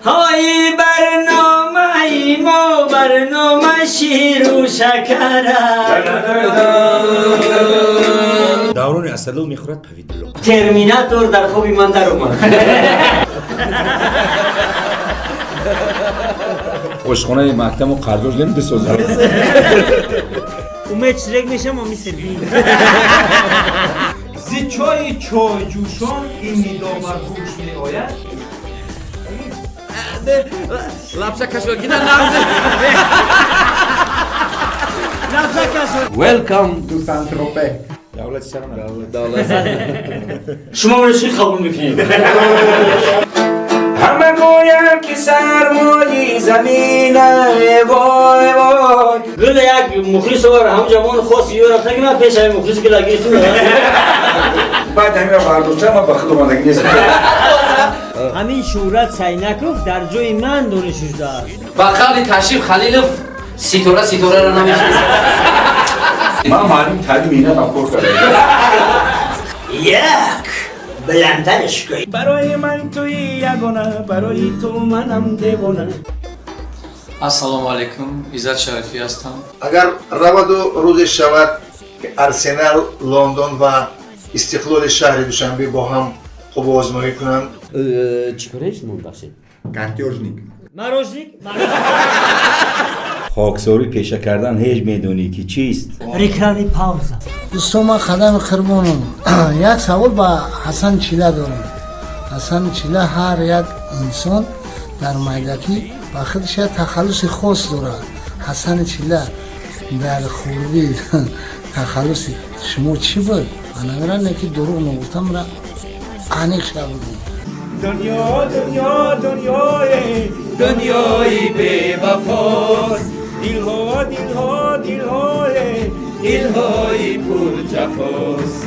Ҳои барномаи мо барнома ширу шакара. Даврони асалу мехӯрад повидло. Терминатор дар хоби ман даромад. Ошхонаи мактаму қарздор шудем бисозад. Умед Шрек мешам, а мистер Бин. Зи чойи чойҷӯшон ин нидо бар гӯш меояд. Лапша кашокида нағз. Лапша кашо. Welcome to Saint-Tropez. Давлати сарам. Шумо маро чӣ қабул мекунед? Ҳама гӯянд, ки сармои замина, вой вой. Гула як мухлис овар, ҳам ҷавон хост ё рафта, ки ман пеш ҳами мухлис гула гирифтум. Баъд ҳамира бардошта, ман ба худ омадагӣ нест. Ҳамин Шӯҳрат Сайнаков дар ҷои ман донишҷӯ шудааст. Ба қавли Ташриф Халилов, ситора ситораро намешинасад. Ман маълим таълим меҳнатам кор кардам. Як баландтарш кун. Барои ман туи ягона, барои ту манам девона. Ассалому алайкум, Иззат Шарифӣ ҳастам. Агар раваду рӯзе шавад, ки Арсенал Лондон ва Истиқлоли шаҳри Душанбе бо ҳам қувваозмоӣ кунанд. Чӣ кораи шумо, бахшед? Картёжник. Морожник. Хоксорӣ пеша кардан ҳеҷ медонӣ, ки чист? Рекламный пауза. Дӯстон, ман Қадами Қирбоном. Як савол ба Ҳасан Чила дорам. Ҳасан Чила, ҳар як инсон дар майдакӣ ба худаш як тахаллуси хос дорад. Ҳасани Чила, дар хурдӣ тахаллуси шумо чӣ буд? Ман намедонам, ки дурӯғ нагуфтам, аниқ шабудем. Дунё, дунё, дунёе, дунёи бевафост. Дилҳо, дилҳо, дилҳое, дилҳои пурҷафост.